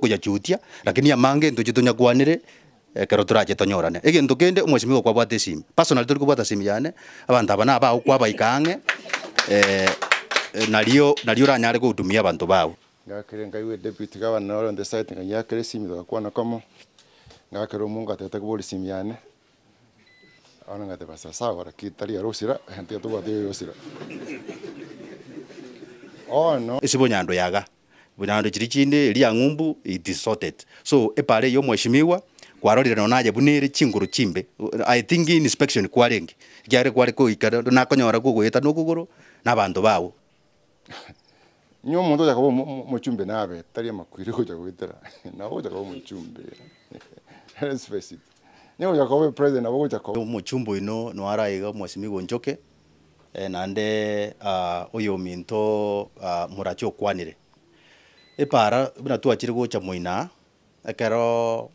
Koyachutia, lakini amange ntoche tonyakwanere ekero torache tonyorane. Egento kende omwesimigwa kwabwate esimi, personally tori kobwata esimi yane, abanto aba nabao kwabaika ang'e nario nario oranyare kohutumia abanto bao. Ngakire nkaigwa deputy governor noro on the site nkanyiakera esimi togakwana komo, ngakera omongo atete kobora esimi yane, bono ngateba sasawa lakini tari aro osira, tiga tobwate oyo osira. Bono. Ase bonyando yaga. Buna chiria chinde eria ng'umbu it is sorted. So epara eye omweshimiwa kwarorire nonya naye buna ere chinguru chimbe I think inspection kwarenge ekiagera kware koika nakonyora kogoeta na okogoro na abanto bago. Onye omonto ogocha koba omochumbe nabe tari amakweri ogocha goetera, nabo ogocha koba omochumbe let's face it. Onye ogocha koba epresident nabo ogocha koba. Omochumbe oino noyo araiga omweshimiwa Onchoke naende oyominto morache okwanire. Epaara buna twachire gocha moino aa, ekero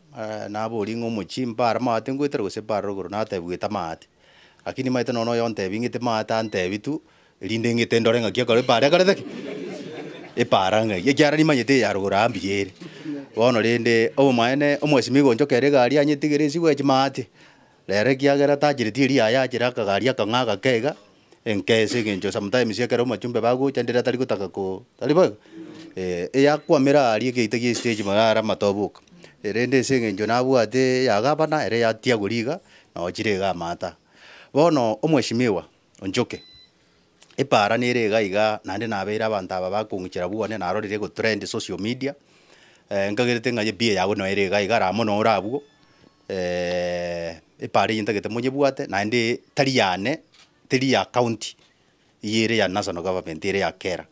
naboria ng'a omochie mpare amaate ngoetera gose mpare rogoro, natebiwa ete amaate. Lakini nimanyete nonya oyontebi ng'ete maate antebi tu, erinde ng'ete ndore ng'aki ekero epaara ekorete ki? Epaara ng'ai, ekiagera nimanyete eya rogoro aa mbuya ere. Bono rende, obomaene omwesimigwa onchoke ere egari anyetigere esigwe chimaate. Rero ekiagera tachireti eria yaye achire akagari akang'aa agake iga, enke ase eng'encho sometimes ekero amachumbe bagocha ndire atari gotaka ko tari boigo? Eh, eyakwamera aria egeita gia estage mono are amatobe oka, rende ase eng'encho nabwate ya gavana ere yatiagwa riga, noo chire iga amato aa. Bono omweshimiwa Onchoke, epaara nere iga iga naende nabeire abanto aba bakong'ichera bwane narorire egotrend social media, nkagerete ng'a ebiya yago noyo ere iga iga ara mono ore abwo. Epaara eyio ntagete monyebwate naende tari yane, teri ya county, eyio ere ya national government ere ya kera.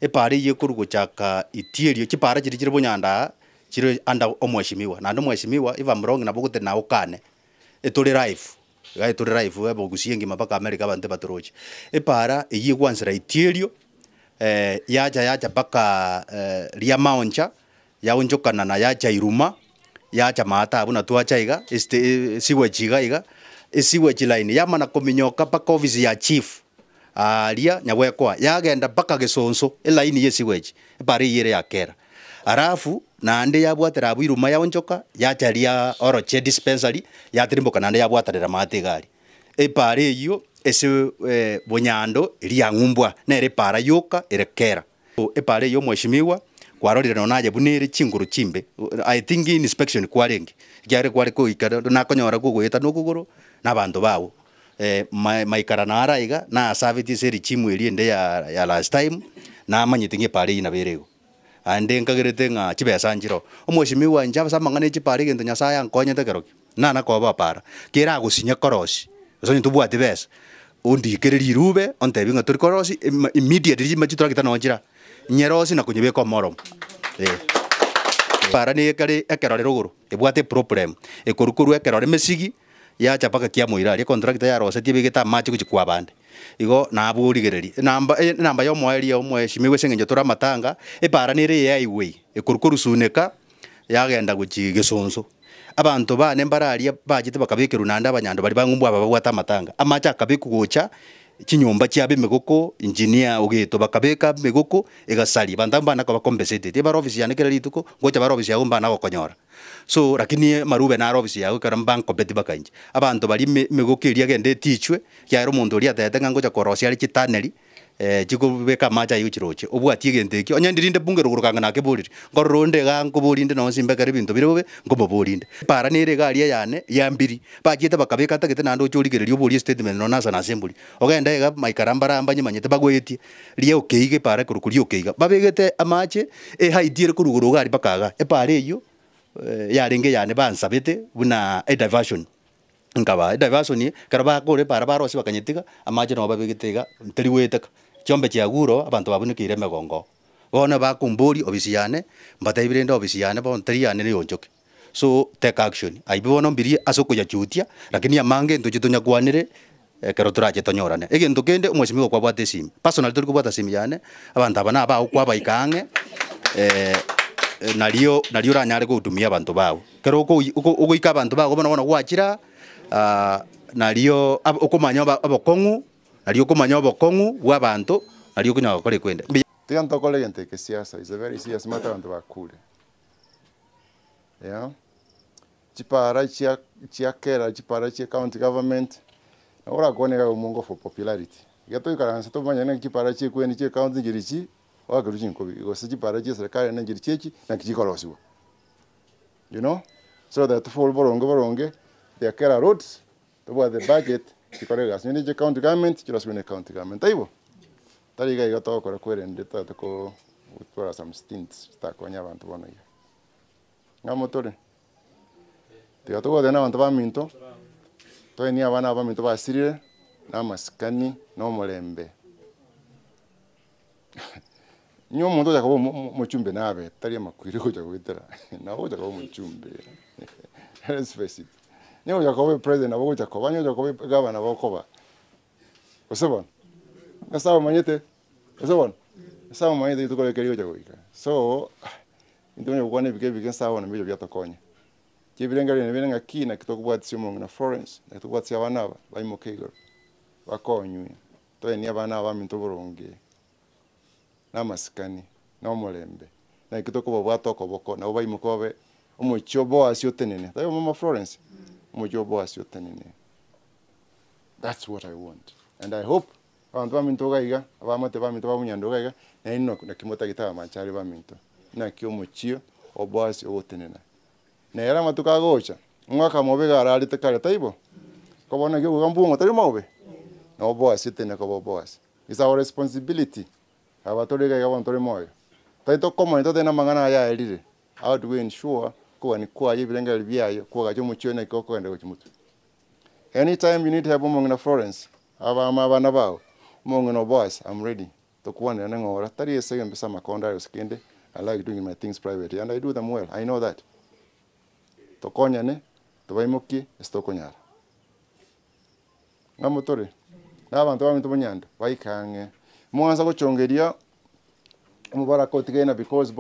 Epaara eyio ekorwa gochaka itierio, chipaara chiria chire bonyanda aa, chire under omweshimiwa, naende omweshimiwa if am wrong nabo ogotenena okane, etore live, iga etore live ebe gusii engima mpaka America abanto ebatoroche. Epaara eyio egwansera itierio, yacha yacha mpaka riamaoncha. Yaonchokana na yacha iruma, yacha maata abwo na twacha iga, esite sewage iga iga, esewage line yamana kominyoka mpaka ofisi ya chief aaria Nyagwekoa, yagenda mpaka Gesonso, elaini ya esewage, epara eyio ere ya kera. Alafu naende yabwatera abwo iruma yaonchoka, yacha ria oroche dispensary, yatirimboka naende yabwatanera maate iga aria. Epara eyio ase bonyando eria ya ng'umbwa, nere epara yoka ere kera. Epaara eye omweshimiwa kwarorire nonya naye buna ere chinguru chimbe, I think inspection kwarenge, ekiagera kware koika nakonyora kogoeta na okogoro na abanto bago. Maikara naro aiga, nasabeti ase erichimu eria ende ya ya last time, namanyete ng'a epaara eyio nabo ere igo. Naende nkagerete ng'a chibesa nchiroo. Omweshimiwa inche ase amang'ana ya chipaara egento Nyasaye ankonyete kerokio, nana koba paara, keragosinye korosia, gose onye tobwati besa, Ondikere rirube, ontebie ng'a tori korosia im- immediately chima chitorakita nonye chira, nyerosie na konyebeka omoromo, eh. Para nigo ekare ekerore rogoro, ebwate eproblem, ekorwa korwa ekerore mesigi, yacha mpaka kiamoira aria, econtractor yarosetie ebegete amache gochia kwa abande. Igo nabwo origereria, enamba enamba ya omoerio omweshimiwa ase eng'encho tore amatanga, epara nere eye ya highway, ekorwa korwa Suneka, yagenda gochia Gesonso. Abanto baane mbare aria bachete bakabekerwa naende abanyando baria ba ng'umbu aba babwate amatanga. Amache akabekwa gocha chinyomba chiabo emegoko, engineer ogeto bakabeka emegoko egasaria. Abanto abwo mbana koba compensated. Ebare ofisi yane kera rituko, ngocha bare ofisi yago mbana gokonyora. So lakini amarube naro ofisi yago ekero mbankobeti mpaka inche. Abanto baria eme emegoko eria egende etichwe, ekiagera omonto oria atebete ng'a ngocha korosia are chitaneri. chikobeka amache ayio chiroche, obwatie egento ekio, onye ndiri nde bunge rogoro kanga nakeborire, nkorora onde igaa nkoboria inde nonsi mbekere ebinto bire bobe, nkomoboria inde. Para nere iga aria eyane, ya mbiri, bachiete bakabeka atagete naende oche origererie oborie estatement nonya ase assembly, ogende iga maikara mbare aa mbanyemanyete bagoetie, ria okeiga epara ekorokwa ria okeiga, babegete amache, eheight ere korwa igoro iga aria mpaka igaa, epara eyio, yarenge eyane bansabete buna ediversion. Nkabaa ediversion ekero bakora epara barosia bakanyetiga, amache nabo babegete iga, teri goeteka. Chiombe chiagure oo, abanto babunekeire emegongo oo. Bono bakomboria obisi yane, mbatebi rende obisi yane bono teri yane neyonchoke. So, take action, aywo bono mbirie ase okoyachutia, lakini amange ntoche tonyakwanere, ekero torache tonyorane. Egento kende, omweshimiwa kwabwate esimi, personally tori kobwata esimi yane, abanto aba nabao kwabaika ang'e, nario nario oranyare kohutumia abanto bago. Ekero okoi oko ogoika abanto bago bono bono gwachira aa nario ab okomanya oba obokong'u, nario okomanya obokong'u bwa abanto, nario okonyara gokora ekwende. Mbuya. Tiga ntokore egento eke siasa is a very serious matter abanto bakure. Yeah. Chipara chia chia kera chipara chia county government, nabo orakwane iga omongo for popularity. Iga toikaranse tomanye naki chipara chiekweni chia ecounty nchiri chi, oakerwe chinkobi gose chipara chia eserekari na nchiri chiechi, naki chikorosiwa. You know, so that tofall boronge boronge, the Kera roads, tobwate budget, chikore egasi. Onye chia county government, chirosiwe na county government, taibo? Tari iga iga togokora kwerende totagete ko gotwara some stints chitakonye abanto bono iga. Ng'a motore? Tiga togoteba na abanto baminto, toenie abana aba baminto basirire, na amasikani, na omorembe. Onye omonto ocha koba omo omochumbe nabe, tari amakweri ogocha goetera, nabo ogocha koba omochumbe let's face it. Onye ogocha koba epresident nabo ogocha koba, onye ogocha koba egavana nabo okoba, gose bono? Nyasaye omanyete, gose bono? Nyasaye omanyete rituko riaye rigocha goika. So, intwe onye gokwana ebike ebike nsae bono mbicho biatokonya. Ebirengererio bire ng'aki naki tokobwatisia omong'ina Florence, naki tokobwatisia abana aba, baimoke igoro, bakonywe, toenie abana aba baminto boronge, na amasikani, na omorembe, naki tokobabwata okoboko nabo baimoke babe omochie o Boaz otenene, taibo mama Florence? Omochie o Boaz otenene. That's what I want and I hope abanto baminto iga iga, abamate baminto ba Munyando iga iga, nainwe naki motagete abamanchari baminto, naki omochie o Boaz ogotenena. Nere amatuko agocha, omwaka mobe iga ararete kare, taibo? Ko bono naki okoigwa mbung'o tari mobe? Nabo Boaz otenene koba Boaz. It's our responsibility, aba tore iga iga bono tore moyo, tari tokomanya totebe namang'ana aya aerire, how do we ensure kogania kwaye ebirengererio biaye koagacha omochie oyo naki gokogenda gochia motwe. Anytime you need help omong'ina Florence, abama abana bao, omong'ina o Boaz, I'm ready, tokwanerane ng'ora, tari ase egento ase amakondo aye gose kende, I like doing my things privately and I do them well, I know that. Tokonyane, tobaimokie ase tokonyara. Ng'a motore, na abanto baminto bonyando, baike ang'e, mwansa gochongeria omobaraka otigaine because.